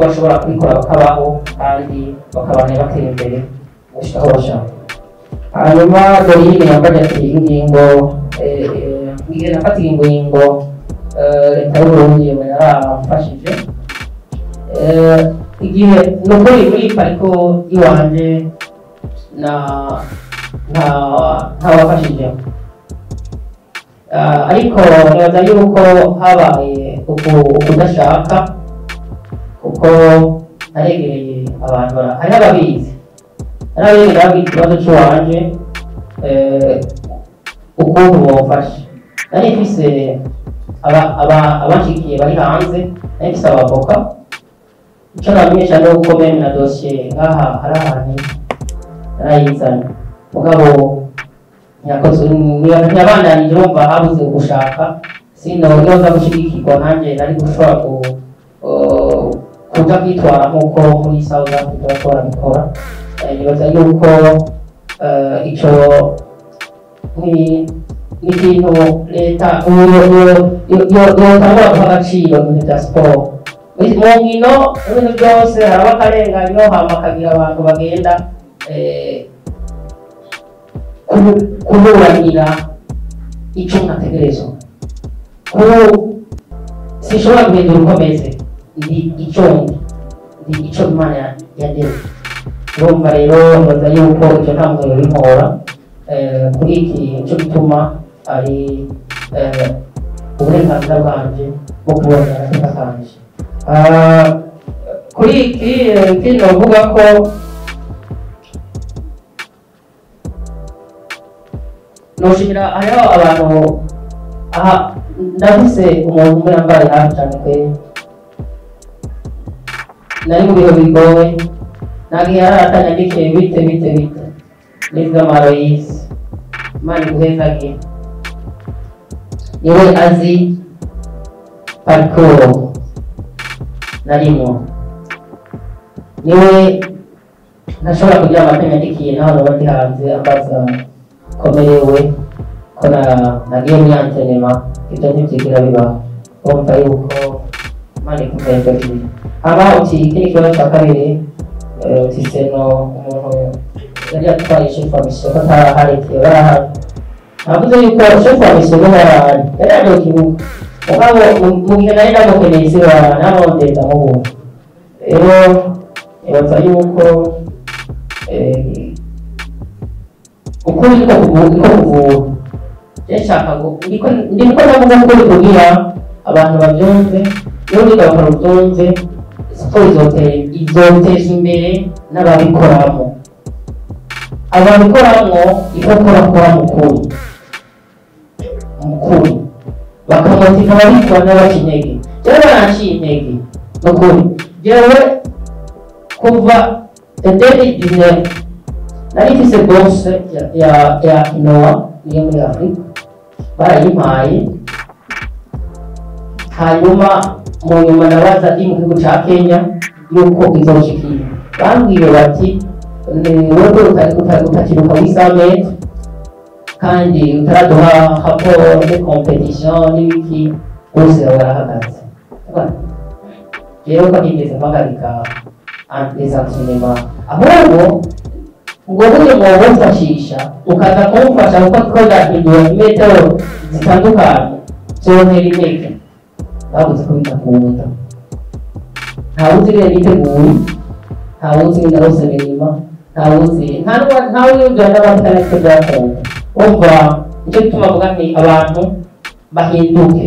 Bashobora kubikora bakabaho kandi bakabana batera imbere gushika aho bashaka. Hanyuma Dorine yambaye ati ingingo ngiye nafata ingingo, leta y'Uburundi yarafashije igihe ni ukuri muri pariko iwanje na ntawafashije, ariko nibaza yuko habaye ukudashaka kuko naregereye abantu, hariho ababizi, hariho ababizi babwiye ikibazo cy'iwanje, ukuntu bofasha. Nari mfise abanshikiye bari hanze, nari mfise abavoka. Icyo namenyesha ni uko même na dosiye ngaha hari ahantu narayizanye, mugabo ntiyakozwe, ntiyabandanije. Urumva habuze gushaka. Sino iyo nza gushigikirwa nanjye nari gushobora kuja kwitwara nk'uko muri South Africa bariko barabikora. Nibaza yuko ico ni ikintu leta yotangura guha agaciro ibintu bya siporo mu nkino. Ibintu byose haraba akarenganyo, hama hakagira abantu bagenda kuburanira ico ntategerezwa. Sinshobora guhindura uko meze, ndi ico ndi ico Imana yandemye. Urumva rero nibaza yuko icyo nta muntu yobimpora kuri iki. Nico gituma ari uburenganzira bwanje bwo kubona agateka kanje. Kuri iki ikindi novuga ko noshimira, hariho abantu aha, ndafise umuntu umwe yambaye hafi cyane kweri. Nari mu bihe bigoye, ntabwo yaratanyandikiye bite bite bite. Nizigama Aloyse, Imana iguhezagire, niwe azi parcours narimo, niwe ntashobora kugira amatanyandikiye naho naba ndi hanze ambaza komerewe ko nagiye muri entraînement. Ibyo ntibyigira bibaho. Urumva yuko Imana iguhezagire. Hama uti ikindi kibazo cya kabiri, uti seno umuntu yari yatwaye chef wa mission ko ataraharekeye barahari. Navuze yuko chef wa mission niwe yarahari, yari yaje ku kibuga, mugabo mu gihe nari ndamukeneye si namurondera ndamubura. Rero nibaza yuko ukuri niko kuvura. Je nshaka ngo ndiko ndavuga ukuri kugira abantu babyumve, n'ubundi bakarubyumve. Siporo izoteza imbere n'ababikoramo. Ababikoramo iko bakora mukuru mukuru bakamotiva ababikora n'abaca intege. Jewe baranciye intege nukuri. Jewe kuva 2019 nari mfise bourse ya Inoa niyo muri Afurika barayimpaye. Hanyuma mu nyuma nabaza ndi mu gihugu ca Kenya yuko izoshikira, bambwiye bati wewe utakiruka muri 100 kandi utaraduha rapport de compétition n'ibiki, bose barahagaze. Rero ko nigeze mpagarika les entraînements, ahubwo ubwo buryo mwobumfashisha ukaza kumfasha kuko twagahindura imetero zitandukanye zontera intege. Babuze ko bidakunda, ntawuzi ingene niteguye, ntawuzi ingene narose imirima, ntawuzi ntawuyumvira n'abandi ko byakunda. Umva, nicyo gituma mvuga nti abantu bahinduke,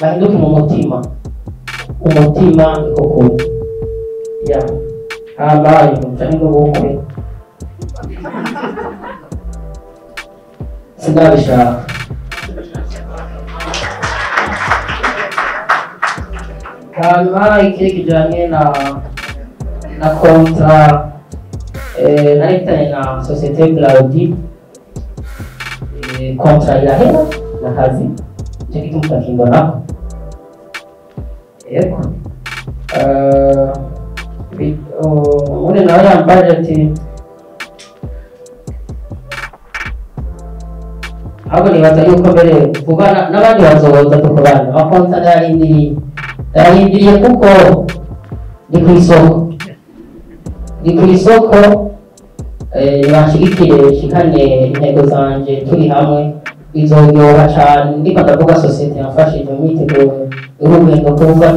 bahinduke mu mutima. Umutima niko kuri ya habaye umuca n'ubukwe sinabishaka. Hanyuma ikindi kijanye na contrat nari mfitanye na société Blaudi, contrat irahera n'akazi, nicyo gituma utakimbonako. Yego. Ubundi nawe yambaje ati ahubwo nibaza yuko mbere vuba n'abandi bazoza tukorana amakonta. Ndayarindiriye, ndayarindiriye kuko Ndi ku isoko, ndi ku isoko. Banshigikire nshikane intego zanje turi hamwe, bizoryoha cane. Ndiko ndavuga société yamfashije mu myiteguro y'urugendo kuva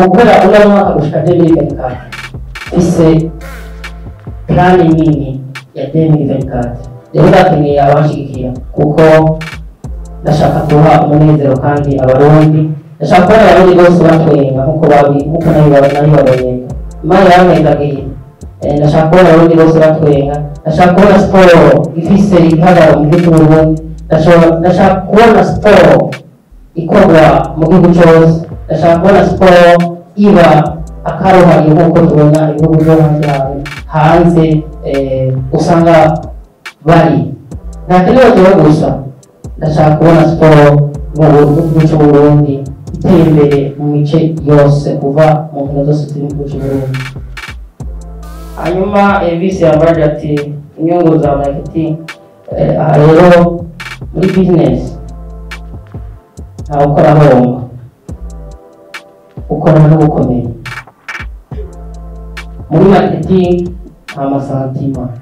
guhera uno mwaka gushika 2024. Mfise plan nini ya 2024. Rero ndakeneye abanshigikira kuko ndashaka kuha umunezero kandi Abarundi, ndashaka kubona Abarundi bose batwenga nkuko babi, nkuko nabibabonye. Imana yarampendagiye. Ndashaka kubona Abarundi bose batwenga, ndashaka kubona siporo ifise igihagararo mu gihugu c'Uburundi, ndashaka kubona siporo ikorwa mu gihugu cose, ndashaka kubona siporo iba akaruhariye nk'uko tubona ibihugu vyo hanze usanga bari. Nta kibazo jewe gusa, ndashaka kubona siporo mu gihugu c'Uburundi iteye imbere mu mice yose, kuva mu nkino zose ziri mu gihugu c'Uburundi. Hanyuma Elvis yambaje ati inyungu za marketing. Aha rero muri business ntawe ukora ahomba, ukorana n'ubukomeye. Muri marketing nta ma sentiments.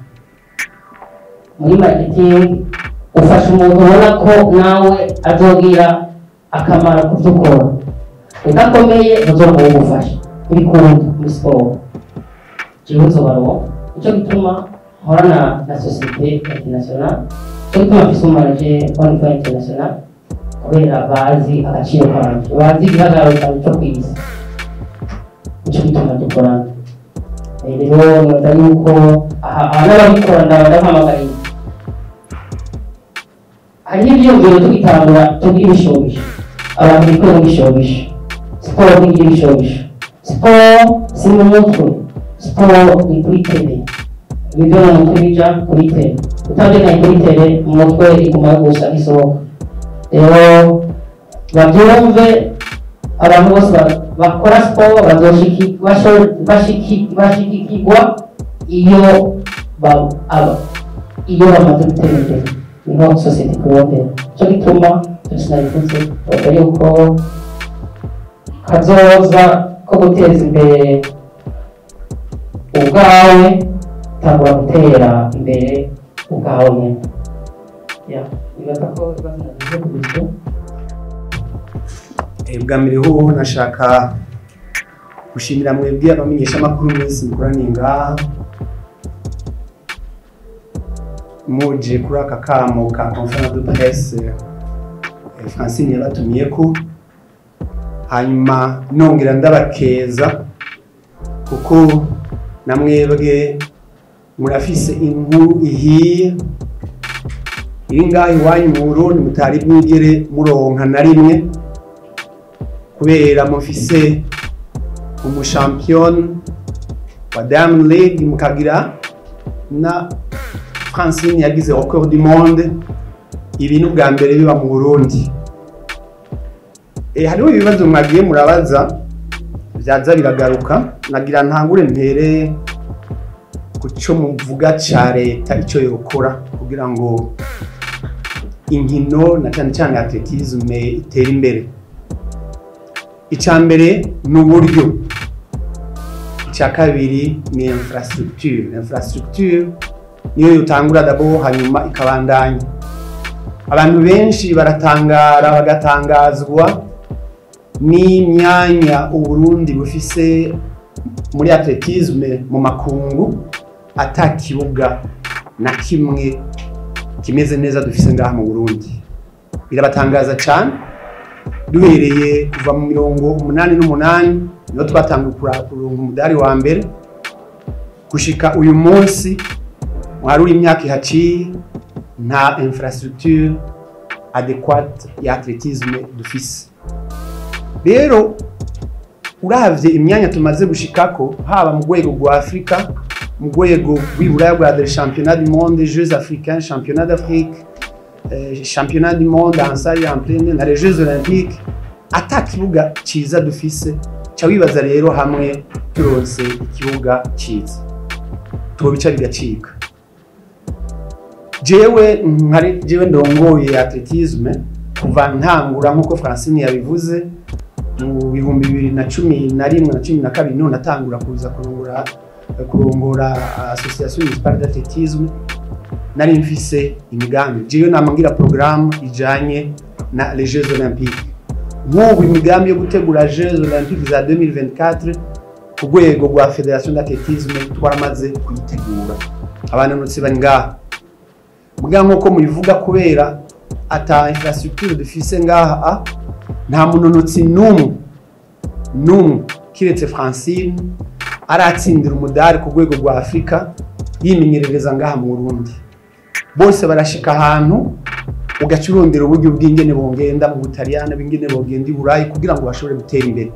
Muri marketing ufasha umuntu ubona ko nawe azogira akamaro ku byo ukora. Udakomeye ntuzobona uwugufasha, ntibikunda. Muri siporo jewe nzobaroba, nico gituma nkorana na société internationale, nico gituma mfise umu manager au niveau international, kubera bazi agaciro kanje, bazi igihagararo canje co kw'isi, nico gituma dukorana. Rero nibaza yuko aha n'ababikora ndabahamagariye. Hariho ivyiyumviro tugitangura tugira ibishobisho, abantu bikora mu bishobisho. Siporo ntigira ibishobisho, siporo si mu mutwe, siporo ni kuri terrain. Ibivyo mu mutwe bija kuri terrain, utabyemeye kuri terrain, mu mutwe igumayo gusa isohoka. Rero babyumve abantu bose bakora siporo bashikirwa iyo iyo bamaze gutera imbere, niho société ikurondera. Nico gituma sinabivuze, bavuga yuko kazoza ko guteza imbere ubwawe, tangura gutera imbere ubwawe nyene. Ya, nibaza ko ibibazo nabivuze kubisho. Bwa mbere ho nashaka gushimira mwebwe abamenyeshamakuru mwese mukoraniye ngaha, muje kuri aka kamo ka conférence de presse Francine yabatumiyeko. Hanyuma nongera ndabakeza kuko namwebwe murafise inkuru ihiye iri ngaha iwanyu mu Burundi mutari bwigere muronka na rimwe, kubera mufise umu champion wa Diamond League, mukagira na Francine yagize record du monde. Ibi ni ubwa mbere biba mu Burundi. Hariho ibibazo mwagiye murabaza byaza biragaruka. Nagira ntangure mpere ku cyo muvuga ca leta icyo yokora kugira ngo inkino na cyane cyane athlétisme itere imbere. Icya mbere ni uburyo, icya kabiri ni infrastructure. Infrastructure niyo yutangura d'abord, hanyuma ikabandanya. Abantu benshi baratangara bagatangazwa n'imyanya Uburundi bufise muri athlétisme mu makungu ata kibuga na kimwe kimeze neza dufise ngaha mu Burundi. Birabatangaza cyane. Duhereye kuva mu 88 niho twatanguye kuronka umudari wa mbere, gushika uyu munsi mwaruri imyaka ihaciye, nta infrastructure adéquate ya athlétisme dufise. Rero uravye imyanya tumaze gushikako, haba mu rwego rwa Afrika, mu rwego rw'Iburaya rwa des championnats du monde, Jeux africains, championnat d'Afrique, championnat du monde en salle en pleine na les Jeux olympiques, ata kibuga ciza dufise. Ca wibaza rero hamwe turonse ikibuga ciza tubica bigacika. Jewe nkari jewe ndongoye athlétisme kuva ntangura, nkuko Francine yabivuze. Mu 2011 na 12 niho natangura kuza kurongora Association Municipale d'Athlétisme. Nari mfise imigambi, jewe namangira programme ijanye na les Jeux Olympiques. Nk'ubu imigambi yo gutegura Jeux Olympiques za 2024 ku rwego rwa Fédération d'Athlétisme twaramaze kuyitegura, abanonotsi bari ngaha. Muga nk'uko mubivuga, kubera ata infrastructure dufise ngaha, nta munonotsi n'umwe n'umwe kiretse Francine aratsindira umudari ku rwego rwa Afurika yimenyerereza ngaha mu Burundi. Bose barashika ahantu ugaca urondera uburyo bw'ingene bongenda mu Butaliyani, bw'ingene bogenda i Burayi kugira ngo bashobore gutera imbere.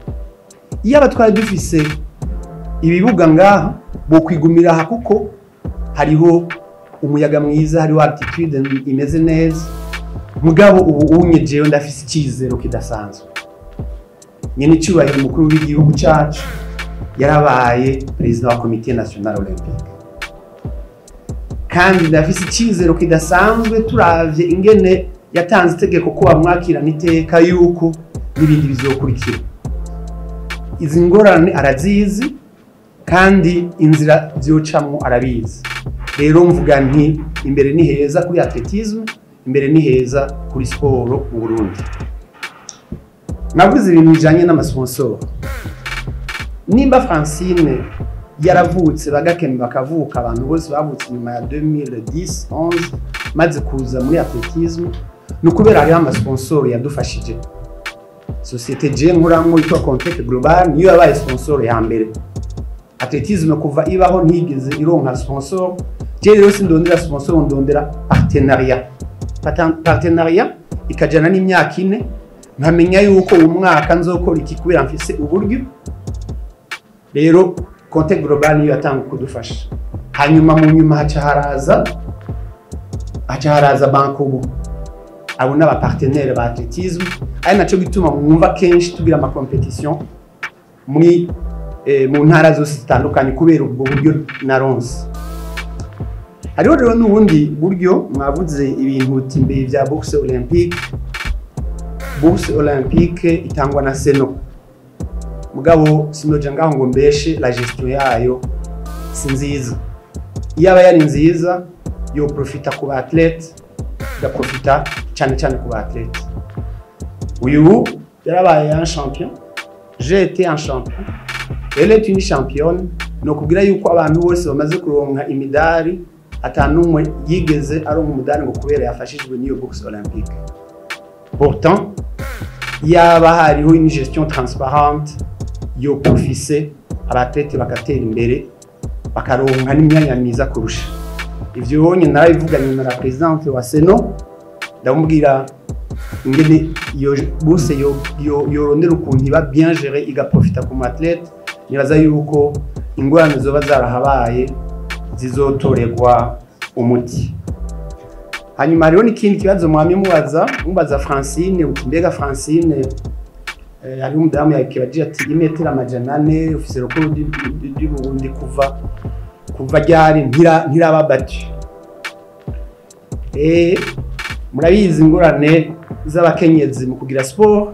Iyo aba twari dufise ibibuga ngaha, bokwigumira aha kuko hariho umuyaga mwiza, hariho altitude imeze neza. Mugabo ubu unye jewe ndafise icyizero kidasanzwe. Nyene icyubahiro umukuru w'igihugu cyacu yarabaye perezida wa Comité National Olympique, kandi ndafise icyizero kidasanzwe turavye ingene yatanze itegeko ko bamwakirana iteka, yuko n'ibindi bizokurikira. Izi ngorane arazizi kandi inzira ziyocamwo arabizi. Rero mvuga nti imbere ni heza kuri athlétisme, imbere ni heza kuri siporo mu Burundi. Navuze ibintu bijanye n'amasponsor. Nimba Francine yaravutse, bagakemba bakavuka, abantu bose bavutse inyuma ya 2010 11 maze kuza muri athlétisme, ni ukubera hariho amasponsor yadufashije. Société je nkoramwo yitwa Contec Global niyo yabaye sponsor ya mbere. Athlétisme kuva ibaho ntigeze ironka sponsor. Je rero sindondera sponsor, ndondera partenariat. Partenariat ikajana n'imyaka 4, nkamenya yuko uwo mwaka nzokora iki kubera mfise uburyo. Rero Contec Global niyo yatanga kudufasha. Hanyuma mu nyuma haca haraza Bancobu. Abo n'aba partenaire ba athlétisme, ari naco gituma mwumva kenshi tugira ama compétition muri mu ntara zose zitandukanye, kubera ubwo buryo naronse. Hariho rero n'ubundi buryo mwavuze ibintu uti mbere vya bourse olympique. Bourse olympique itangwa na CNO, mugabo sinoja ngaho ngo mbeshe, la gestion yayo si nziza. Iyaba yari nziza yo profita ku ba athlète, igaprofita cyane cyane ku ba athlète. Uyu yarabaye un champion, j'ai été un champion, elle est une championne. No kubwira yuko abantu bose bamaze kuronka imidari, atanumwe yigeze aronka umudari ngo kubera yafashijwe n'iyo bourse olympique. Pourtant yaba hariho une gestion transparente, yo profise abathlète bagatera imbere, bakaronka n'imyanya myiza kurusha ivyo. Bonye narabivuganye na la présidente wa CNO, ndamubwira ingene iyo bourse yo yorondera ukuntu iba bien gérée, igaprofita ku athlète. Nibaza yuko ingorane zoba zarahabaye zizotorerwa umuti. Hanyuma hariho n'ikindi kibazo mwamye mubaza Francine, uti mbega Francine, hariho umudamu yakibajije ati imetero 400 ufise record du Burundi kuva ryari ntiraba battue? Murabizi ingorane z'abakenyezi mu kugira sport.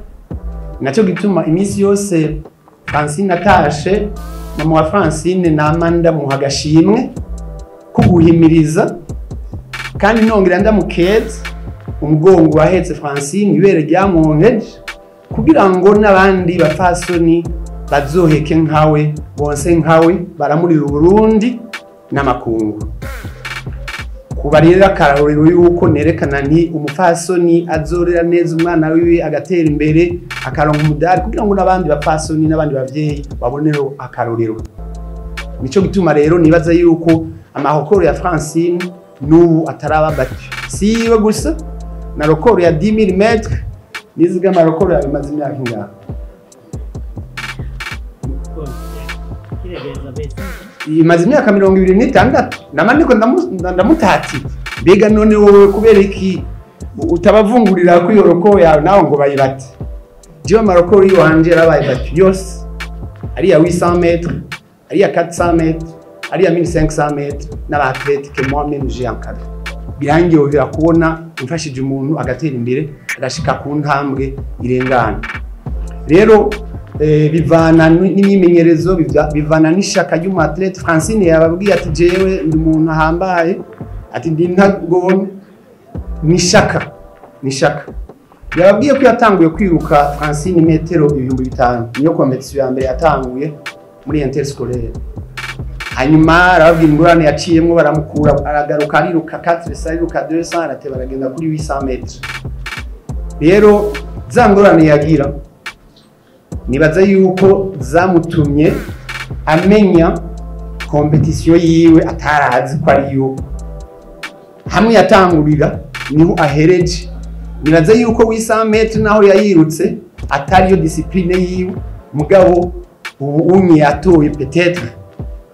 Nacyo gituma iminsi yose Francine atashe, mama wa Francine nama ndamuha agashimwe ko guhimiriza, kandi nongera ndamukeza umugongo wahetse Francine, ibere ryamwonkeje, kugira ngo n'abandi bapfasoni bazoheke nkawe, bonse nkawe, baramurira Uburundi n'amakungu. Kuba rero akarorero yuko nerekana nti umupfasoni azorera neza umwana wiwe agatera imbere akaronka umudari, kugira ngo n'abandi bapfasoni n'abandi bavyeyi babonereho akarorero. Nico gituma rero nibaza yuko amarecord ya Francine n'ubu ataraba battu. Si iwe gusa, na record ya 10 000 mètres niziga, amarecord yawe imaze imyaka ingahe? Kiregereza bese. Imaze imyaka 26. Nama ndiko ndamutati mbega none wowe kubera iki utabavungurira ko iyo record yawe nawe ngo bayibate? Jewe amarecord yiwanje yarabaye battu yose, ariya 800 mètres, ariya 400 mètres, ariya 1500 mètres, n'aba athlète que moi-même j'ai encadré. Birangyohera kubona umfashije umuntu agatera imbere, agashika ku ntambwe irengana. Rero bivana n'imyimenyerezo, bivana n'ishaka ry'umu athlète. Francine yababwiye ati: "Jewe ndi umuntu ahambaye", ati: "Ndi ntagomwe." N'ishaka, n'ishaka. Yababwiye ko yatanguye kwiruka Francine metero 5000, niyo compétition ya mbere yatanguye muri interscolaire. Hanyuma arababwira ingorane yaciyemwo, baramukura, aragaruka, ariruka 400, ariruka 200, arateba, aragenda kuri 800 mètres. Rero za ngorane yagira, nibaza yuko zamutumye amenya compétition yiwe atarazi ko ariyo. Hamwe yatangurira niho ahereje. Nibaza yuko 800 mètres naho yayirutse atariyo discipline yiwe, mugabo ubu unye yatoye peut-être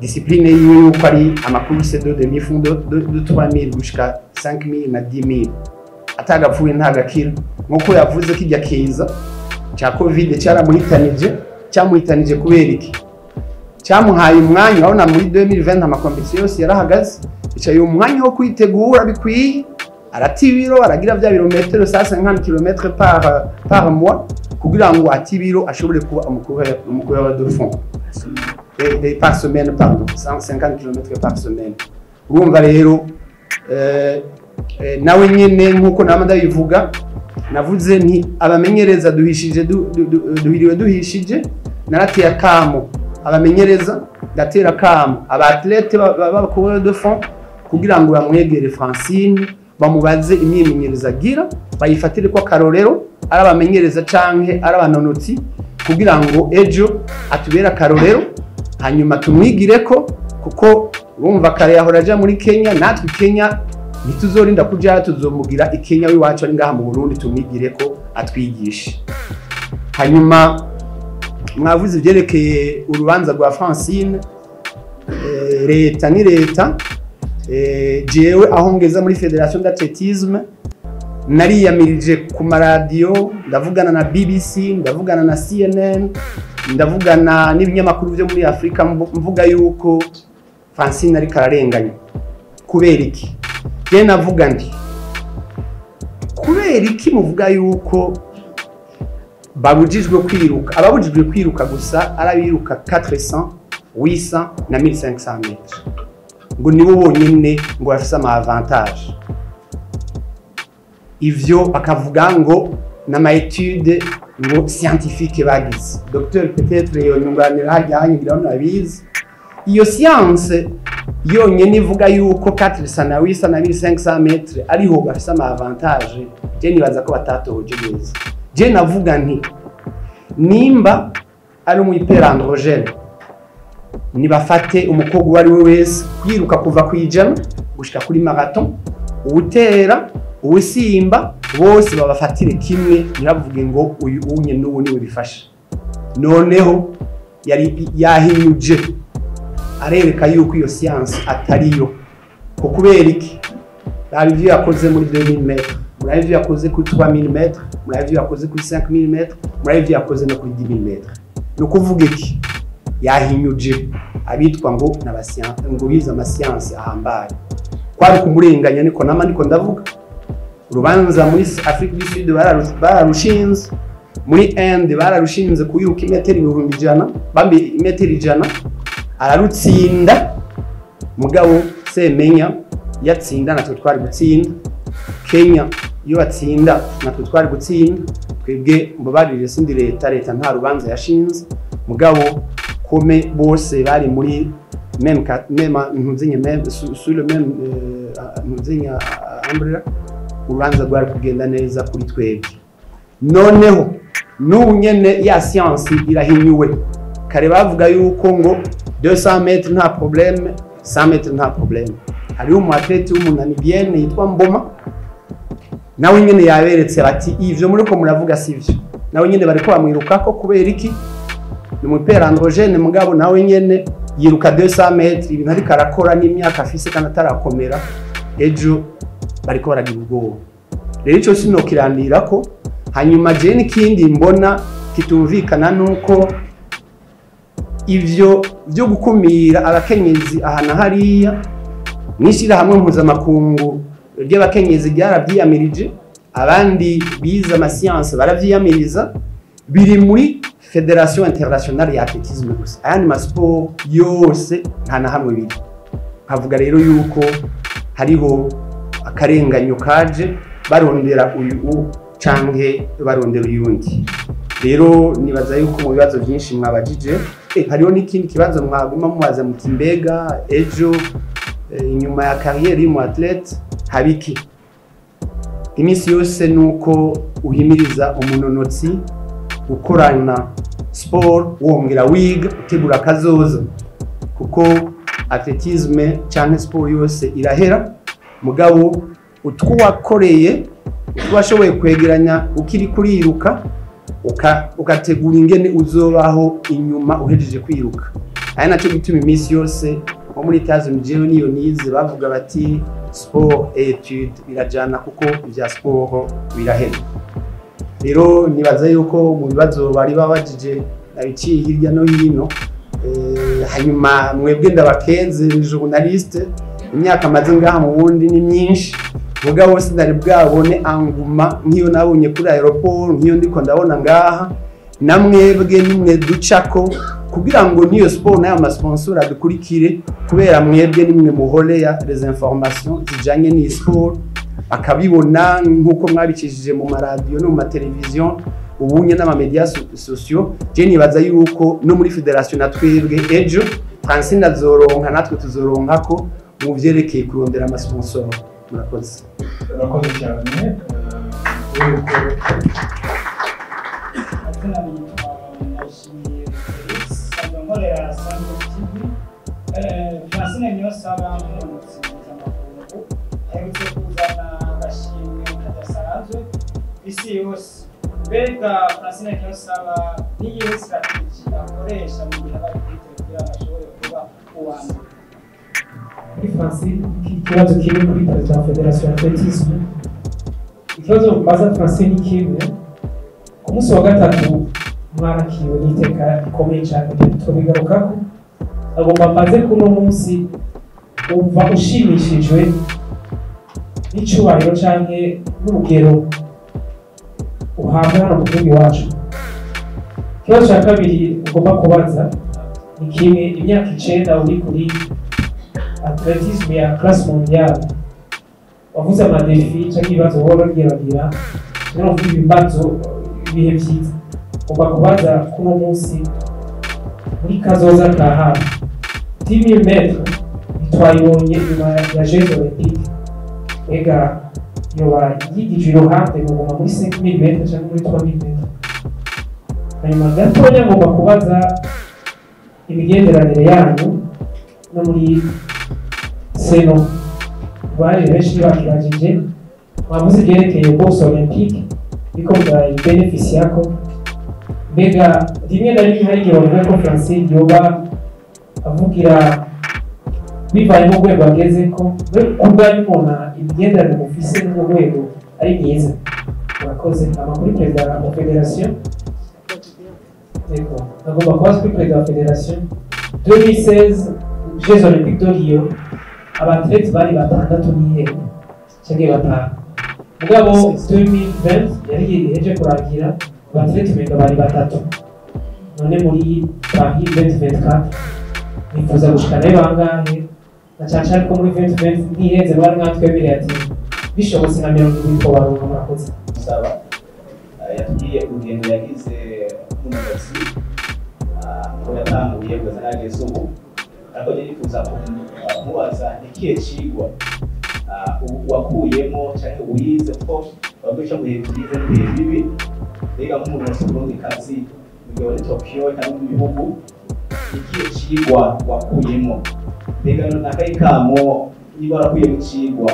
discipline yiwe yuko ari ama courses de demi-fond de 3000 gushika 5000 na 10000. Atagapfuye ntagakira, nkuko yavuze kijya kiza cya Covid cyaramuhitanije. Cyamuhitanije kubera iki? Cyamuhaye umwanya. Urabona muri 2020 ama compétitions yose yarahagaze, yicaye umwanya wo kwitegura bikwiye, arata ibiro, aragira bya birometero 150 km par mois kugira ngo ate ibiro, ashobore kuba umu coureur de fond. Par semaine, pardon, 150 km par semaine. Urumva rero nawe nyene, nkuko nama ndabivuga, navuze nti abamenyereza duhishije, duhiriwe duhishije. Narateye akamo abamenyereza, ndatera akamo aba athlètes b'aba coureurs de fond kugira ngo bamwegere Francine, bamubaze imyimenyerezo agira, bayifatire ko akarorero, ari abamenyereza canke ari abanonotsi, kugira ngo ejo atubere akarorero, hanyuma tumwigire ko, kuko urumva kare yahora aja muri Kenya, natwe Kenya ntituzorinda kuja, tuzomugira i Kenya w'iwacu ari ngaha mu Burundi, tumwigire ko, atwigishe. Hanyuma mwavuze ibyerekeye urubanza rwa Francine. Leta ni leta. Jewe aho ngeza muri Fédération d'athlétisme, nariyamirije ku maradiyo, ndavugana na BBC, ndavugana na CNN, ndavugana n'ibinyamakuru byo muri Afurika, mvuga yuko Francine ariko ararenganya. Kubera iki? Je navuga nti: "Kubera iki muvuga yuko babujijwe kwiruka, ababujijwe kwiruka gusa arabiruka 400, 800 na 1500 mètres, ngo nibo bonyine ngo bafise ama avantage?" Ivyo bakavuga ngo n'ama études ngo scientifique bagize. Docteur peut-être yonyunganira hajya hanyigira nabizi. Iyo science yonyene ivuga yuko 400 na 800 na 1500 mètres ariho bafise ama avantage, je nibaza ko batatohoje neza. Je navuga nti: "Nimba ari umu hyperandrogène, nibafate umukobwa uwo ari we wese kwiruka kuva ku 100 gushika kuri marathon, uwutera, uwusimba, bose babafatire kimwe, ntibavuge ngo uyu unye n'ubu niwe bifasha." Noneho yari yahinyuje, arereka yuko iyo science atariyo. Ko kubera iki? Raba ivyo yakoze muri 2000 mètres, murabe ivyo yakoze kuri 3000 mètres, murabe ivyo yakoze kuri 5000 mètres, murabe ivyo yakoze no kuri 10000 mètres. Ni ukuvuga iki? Yahinyuje abitwa ngo ngo bize ama sciences ahambaye. Kwari kumurenganya, niko nama niko ndavuga. Urubanza muri Afrique du Sud bararushinze, muri Inde bararushinze, kuyiruka imetero 100,000, bambi imetero 100, ararutsinda. Mugabo Semenya yatsinda, natwe twari gutsinda. Kenya iyo batsinda, natwe twari gutsinda. Twebwe, mbabarire, sindi leta, leta nta rubanza yashinze, mugabo kome bose bari muri même même ntuzinye, même sous le même ntuzinya umbrella, urubanza rwari kugenda neza kuri twebwe. Noneho n'ubu nyene ya science irahinyuwe. Kare bavuga yuko ngo 200 mètres nta problème, 100 mètres nta problème. Hariho umu athlète w'umu Namibienne yitwa Mboma, nawe nyene yaberetse bati: "Ivyo muriko muravuga sivyo." Nawe nyene bariko bamwirukako. Kubera iki? Ni umu hyperandrogène, mugabo nawe nyene yiruka 200 mètres. Ibintu ariko arakora n'imyaka afise kandi atarakomera, ejo bariko baragira ubwoba. Rero ico sinokirandirako. Hanyuma je n'ikindi mbona kitumvikana nuko ivyo byo gukumira abakenyezi aha na hariya, mw'ishyirahamwe mpuzamakungu ry'abakenyezi ryarabyiyamirije, abandi bize ama sciences baravyiyamiriza, biri muri Fédération Internationale ya Athlétisme gusa, ayandi masiporo yose nta na hamwe biri. Nkavuga rero yuko hariho akarenganyo kaje barondera uyu canke barondera uyundi. Rero nibaza yuko mu bibazo byinshi mwabajije, hariho n'ikindi kibazo mwaguma mubaza muti: mbega ejo, inyuma ya carrière y'umu athlète habiki? Iminsi yose nuko uhimiriza umunonotsi gukorana sport wongera wiga, utegura kazoza, kuko athlétisme canke sport yose irahera, mugabo utwo wakoreye, utwo washoboye kwegeranya ukiri kuriruka, ukategura ingene uzobaho inyuma uhejeje kwiruka. Aya naco gituma iminsi yose nko muri États-Unis, jewe niyo nize, bavuga bati sport et étude birajana, kuko ivya sport birahera. Rero nibaza yuko mu bibazo bari babajije nabiciye hirya no hino. Hanyuma mwebwe ndabakenze, journaliste. Imyaka maze ngaha mu bundi ni myinshi, mugabo sinari bwabone anguma nk'iyo nabonye kuri aéroport, nk'iyo ndiko ndabona ngaha. Na mwebwe nimwe ducako kugira ngo niyo sport n'ayo masponsor adukurikire, kubera mwebwe nimwe muholeya les informations zijanye n'iyi sport, bakabibona nk'uko mwabicishije mu maradiyo no mu mateleviziyo ubunye n'ama médias sociaux. Je nibaza yuko no muri fédération na twebwe ejo Francine azoronka, natwe tuzoronka ko mu vyerekeye kurondera amasponsor. Murakoze. Urakoze cyane. Yuko Amazina nitwa Ndayishimiye Felix, nsanzwe nkorera Sango TV. Francine Niyonsaba, nk'umunonotsi mpuzamakungu aherutse kuzana agashimwe kadasanzwe ku isi yose, mbega Francine Niyonsaba niyihe stratégie akoresha mu gihe aba ari kuri kugira ngo ashobore kuba uwa mbere? Kuri Francine, ikibazo kiri kuri perezida wa fédération athlétisme. Ikibazo mbaza Francine ni kimwe: ku munsi wa gatatu mwarakiriwe n'iteka rikomeye cyane, tubigarukako. Agomba mbaze kuno munsi wumva ushimishijwe n'icyubahiro canke n'urugero uhabwa hano mu gihugu iwacu? Ikibazo cya kabiri ugomba kubaza ni kimwe: imyaka 9 uri kuri athlétisme ya classe mondiale, wavuze ama défis cyangwa ibibazo wowe bagiye bagira, rero mvuga ibibazo ibihe byiza. Ugomba kubaza kuno munsi muri kazoza ka hafi, 10 000 mètres ntitwayibonye nyuma ya Jeux Olympiques, ega yoba yigije iruhande muguma muri 5000 mètres cyangwa muri 3000 mètres? Hanyuma gatonya ngomba kubaza imigenderanire yanyu no muri CNO. Bari benshi bakibajije, mwavuze ibyerekeye bourse olympique ariko murayibenefisiyako. Mbega rimwe na rimwe hari igihe bavuga ko Francine yoba avugira bivaye n'urwego ageze ko ku bwanyu, mubona imigenderanire mufise n'urwo rwego ari myiza? Murakoze. Amakuru perezida wa fédération. Yego, agomba kubaza kuri perezida wa fédération: 2016 Jeux Olympiques de Rio, aba athlètes bari batandatu n'ihembe cyangwa batanu, mugabo 2020 yari iheje kurangira aba athlètes umenga bari batatu. None muri Paris 2024 nifuza gushika nayo bangahe? Na cyane cyane ko muri 2020 ntihenze bari mwatwemereye ati bishobotse na 20 twobaronka. Murakoze. Saba yatubwiye urugendo yagize nk'umunonotsi, ko yatanguye kugeza n'ageze ubu, ariko njye nifuza kumubaza ni ikihe cigwa wakuyemo canke wize, kuko baguca mu bihe byiza n'ibihe bibi. Mbega nk'umunonotsi w'umurundikazi mu gihe wari Tokyo cyangwa mu bihugu, ni ikihe cigwa wakuyemo? Mbega n'akahe kamo, niba warakuyemo icigwa,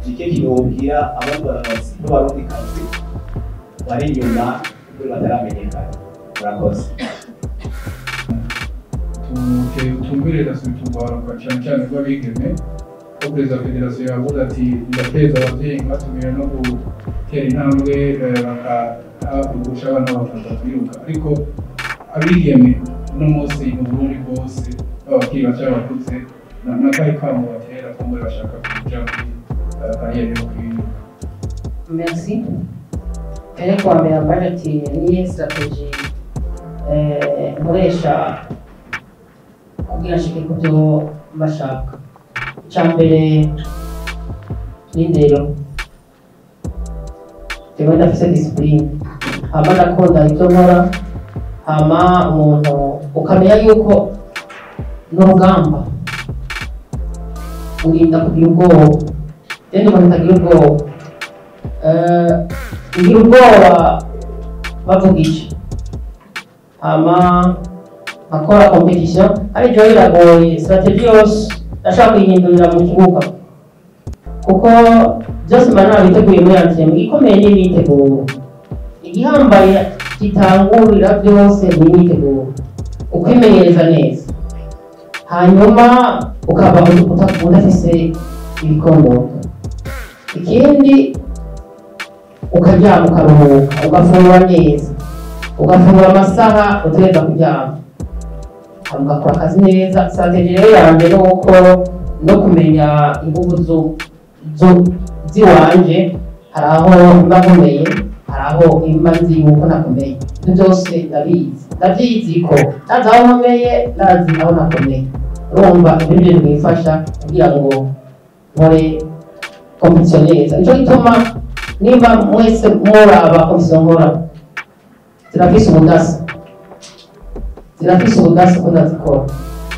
ni ikihe kintu wobwira abandi banonotsi b'abarundikazi bari inyuma kuri bataramenyekana? Murakoze. Tumbereza turwaruka cyane cyane rw'abigeme, ko perezida wa fédération yavuze ati ndateza ababyeyi nkatumira no gutera intambwe, bakahagurusha abana bakaza kwiruka. Ariko abigeme uno munsi mu Burundi bwose, baba abakiri bato, abakuze, n'akahe kamo batera kumbure bashaka kuja muri carrière yo kwiruka? Merci. Mbere kuwa mbere ambaje ati niye stratégie Nkoresha kugira nshike ku byo mbashaka. Icya mbere ni indero. Jewe ndafise discipline, hama ndakunda ibyo nkora, hama umuntu ukamenya yuko n'urugamba urinda kugira ubwoba. Genda umuntu atagira ubwoba, ngira ubwoba bavuga iki, hama nkakora compétition. Ariko jewe biragoye, stratégie yose ndashaka kuyihindurira mu kibuga, kuko byose mba nabiteguye muri entraînement. Igikomeye ni imyiteguro, igihambaye gitangurira byose ni imyiteguro, ukwimenyereza neza, hanyuma ukaba udafise ibikondoka. Ikindi, ukaryama, ukaruhuka, ugafungura neza, ugafungura amasaha utegereza kuryama, hama ugakora akazi neza. Stratégie rero yanje ni uko no kumenya inguvu ziwanje. Hari aho mba nkomeye, hari aho mba nzi yuko nakomeye. Ibyo byose ndabizi, ndabyizi ko ndazi aho nkomeye, ndazi aho nakomeye. Urumva, ibyo bintu bimfasha kugira ngo nkore compétition neza. Nico gituma nimba mwese muraba compétition nkora, zirafise ubudasa, zirafise ubudasa ko ndazikora.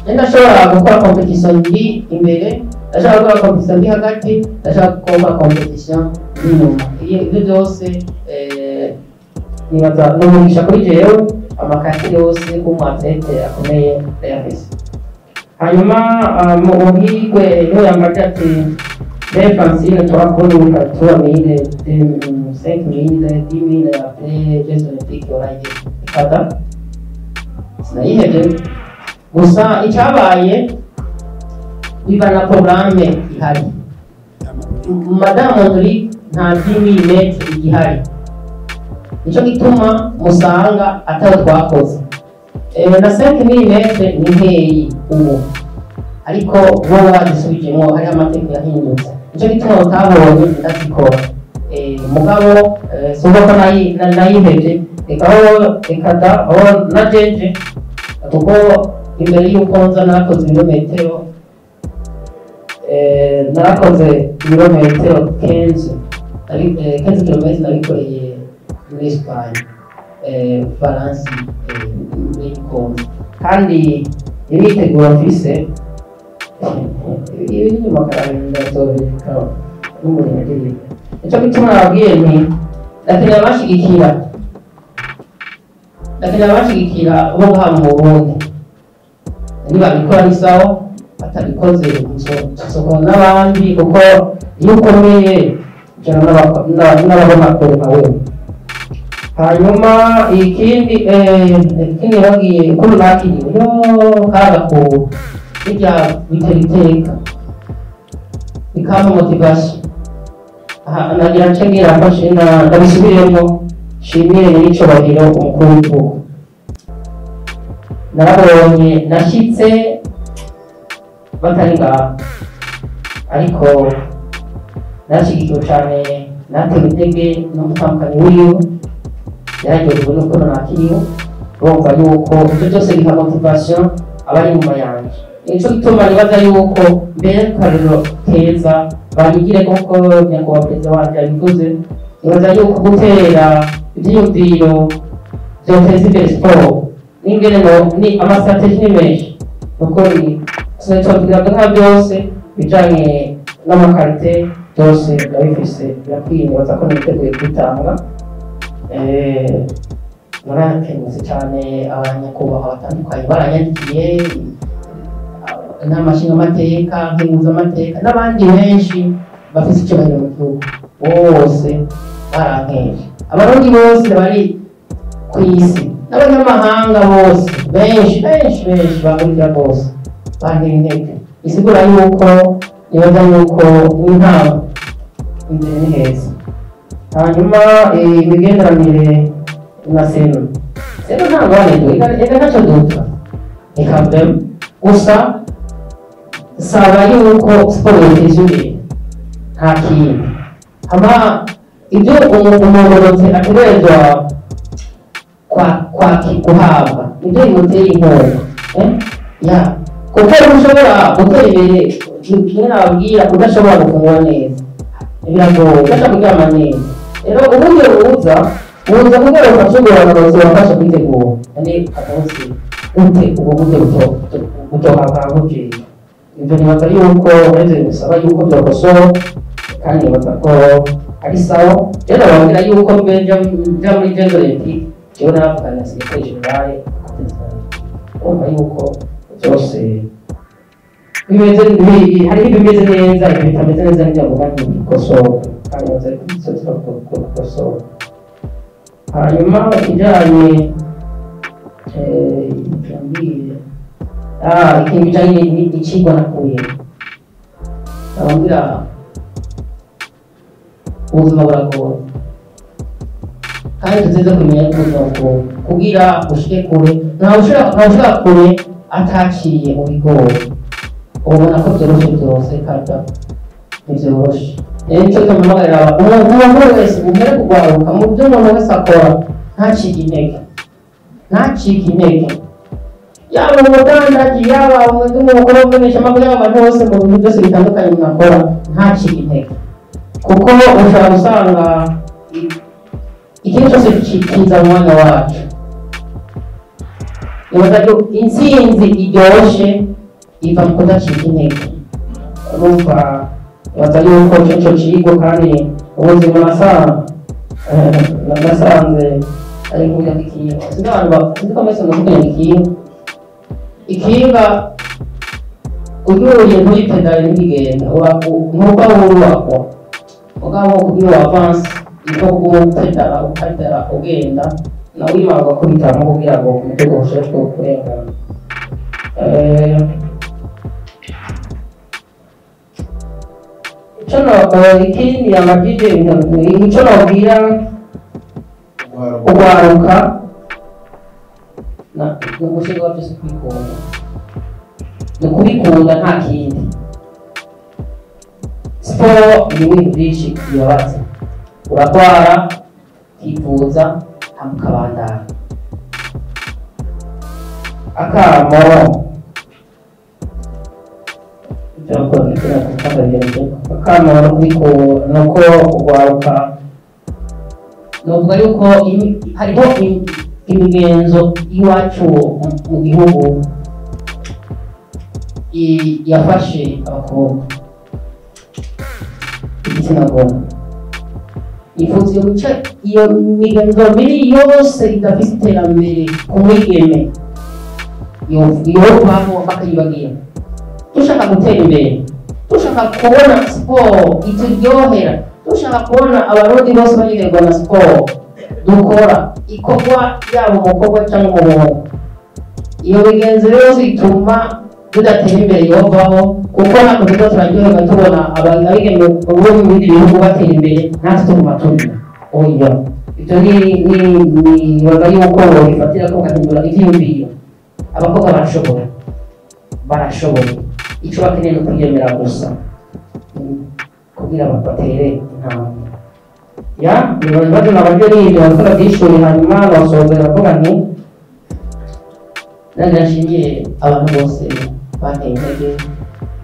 Njye ndashobora gukora compétition ndi imbere, ndashobora gukora compétition ndi hagati, ndashobora gukora compétition ndi inyuma. Ibyo byose nibaza ni umugisha kuri jewe. Ama qualités yose k'umu athlète akomeye ndayafise. Hanyuma mu muhigwe niwe yambaje ati: "Mbe Francine, turakubona uriko 3000, 5000, 10 000, après Jeux Olympiques warayihevye?" Ikata sinayihevye, gusa icyabaye biba na programme ihari. Madame Mondri nta 10 000 mètres igihari, nico gituma musanga ataho twakoze. Na 5000 mètres ni nkeyi ubu, ariko bo bazisubijemo, hariho amategeko yahindutse, nico gituma utabonye ndazikora. Mugabo sinumva ko nayihevye, reka aho, reka da, aho najeje, kuko imbere y'uko nza narakoze ibirometero, narakoze ibirometero 15, 15 kilomètres nabikoreye muri Espagne, Valence, muri Congo. Kandi imyiteguro mfise ibi nyuma karabinda nzobireka n'umurimo. Nico gituma nababwiye nti ndakeneye abashigikira, ndakeneye abashigikira bo ngaha mu Burundi. Nibabikora ni sawa, batabikoze tuzokora n'abandi, kuko iyo ukomeye ujana n'ababona kure nka wewe. Hanyuma ikindi, ikindi bagiye ukuntu nakiriwe yo kaga ku bijya bitera iteka, bikampa motivation. Aha nagira nce ngira mfashe ndabisubiremo, nshimire nyir'icyubahiro umukuru w'igihugu. Narabonye nashyitse batari ngaha, ariko narashyigikiwe cyane, natewe intege n'umutambukanyi wiwe, yararyohewe n'ukuntu nakiriwe. Urumva yuko ibyo byose biha motivation abari inyuma yanjye. Nico gituma nibaza yuko mbere akarorero keza banyigire, kuko nyakubahwa perezida wanje yabivuze. Nibaza yuko gutera ivyiyumviro vyoteza imbere siporo n'ingene no ni ama stratégies ni menshi, nuko sinatubwira nka byose bijanye n'ama qualités byose ndabifise, birakwiye. Nibaza ko niteguye kwitanga. Narakengurutse cyane abanyakubahwa batandukanye baranyandikiye, inama nshingamateka, nkenguzamateka n'abandi benshi bafise icyubahiro mu gihugu, bose barankeje. Abarundi bose bari ku isi n'abanyamahanga bose, benshi benshi benshi bahurira bose bantera intege, bisigura yuko nibaza yuko n'intango, imbere ni heza. Hanyuma imigenderanire na seno, seno nta ngorane, eka ntacyo dupfa, reka mbemo. Gusa saba yuko siporo yoteza imbere, nta kindi. Hama ibyo umugororotsi ategerezwa kwa guhabwa nibyo bimutera inkunga ya kuko ushobora gutera imbere kimwe nababwira udashobora gufungura neza biragoye udashobora kuryama neza. Rero uburyo buza kugira ngo ufashe ubworozi wafashe kwitegura ni akansi ute ubwo buryo butohabwa. Ibyo nibaza yuko uretse gusaba yuko byakosora kandi nibaza ko ari sawa. Rero bababwira yuko mbere nja muri Jeux Olympiques jewe naravugana na secrétaire général urumva yuko byose bimeze, hariho ibimeze neza, ibitameze neza nibyo bavuga ntibikosoka kandi baza gukosora. Hanyuma ikijanye ikintu kijanye n'icigwa nakuye nababwira ubuzima buragoye kandi tuzize kumenya ko ubuzima bugoye kugira ushike kure. Ntawushika kure ataciye mu bigoye. Ubona ko vyoroshe vyose kandi ntivyoroshe. Rero nico mpamagarira umuntu wese umere kugwaruka mu byo umuntu wese akora ntacike intege, ntacike intege, yaba umudandaji, yaba umukuru w'umumenyeshamakuru, yaba abantu bose mu bintu byose bitandukanye umuntu akora ntacike intege, kuko ushobora gusanga ikintu cyose kiza mu mwanya wacu. Nibaza ko intsinzi iryoshe iva mu kudacika intege. Urumva nibaza yuko ico cigwa kandi ubuzima nasanze ari nk'ukugira ikinga. Sinzi abantu sinzi ko mwese muzi kugira ikinga. Ikinga uryuriye ntuyipedale ntigenda, ntuba wurubakwa mugabo kugira avance iko kupedala ukapedala ugenda nawe imara ugakubitamo kugira ngo umuduga ushobore kurengana. Ico ikindi amajije ico nobwira ugwaruka ni umushinga wa byose kwikunda, ni ukubikunda nta kindi. Siporo ni ibintu byinshi bibabaza, uragwara ukivuza hama ukabandanya. Akamo nuko ugwaruka novuga yuko hariho imigenzo iwacu mu gihugu yafashe abakobwa igitsina gore. Nifuza iyo mico, iyo migenzo mibi yose idafise iterambere ku mwigeme yovaho bakayibagira. Dushaka gutera imbere, dushaka kubona siporo ituryohera, dushaka kubona abarundi bose baryoherwa na siporo dukora ikorwa yaba umukobwa cyangwa umuhungu. Iyo migenzo yose ituma tudatera imbere yovaho, kuko natwe tuba turaryoherwa tubona abigeme bo mu bindi bihugu batera imbere natwe tuguma turira. Oya, ibyo ni nibaza yuko bifatira ko gahindura ivyiyumviro. Abakobwa barashoboye, barashoboye, ico bakeneye ni ukwiyemera gusa kugira batere intambwe. Ya ibibazo nababyo ni ibyo bakora by'ishuri. Hanyuma basohokera bavuga nti nanjye nshimiye abantu bose banteye intege,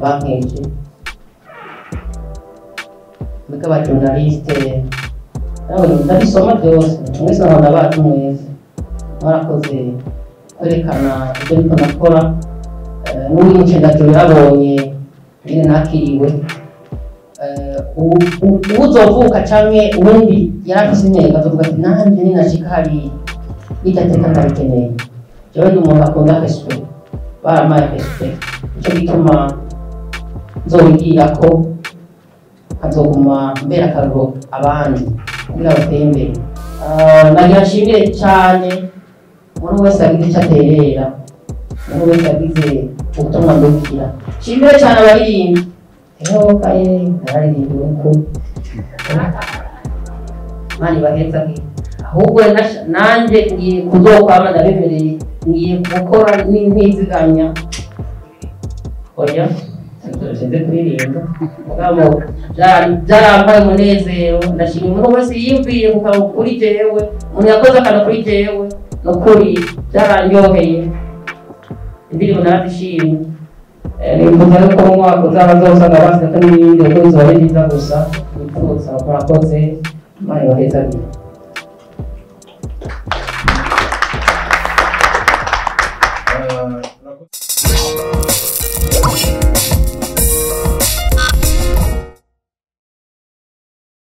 bankeje mwebwe aba journaliste ndabisoma byose mwese nkabona bacu mwese mwarakoze kwerekana ibyo ndiko nakora. N'uyu mucendajuru yarabonye nyine nakiriwe, uzovuka canke uwundi yarafise intego azovuga ati nanje ninashika hariya n'iryateka ndabikeneye. Jewe ndi umuntu akunda respect, barampaye respect, nico gituma nzobigirako nkazoguma mbera akarorero abandi kugira batere imbere. Nagira nshimire cane umuntu wese yagize ico aterera, umuntu wese yagize ubutumwa ndukira. Nshimire cane abaririmbyi, eho kaye nararirimbiwe ko Imana ibahezagire. Ahubwo nanje ngiye kuzokwama ndabemereye, ngiye gukora ntiziganya. Oya sinzi kuririmba mugabo byarampaye umunezero. Ndashima umuntu wese yiyumviye kukaba kuri jewe, umuntu yakoze akantu kuri jewe. Nukuri byararyoheye, indirimbo narazishimye. Nifuza yuko mu mwaka uza bazosanga bafite n'ibindi, kuko bizoba ari byiza gusa. Nifuza, murakoze, Imana ibahezagire.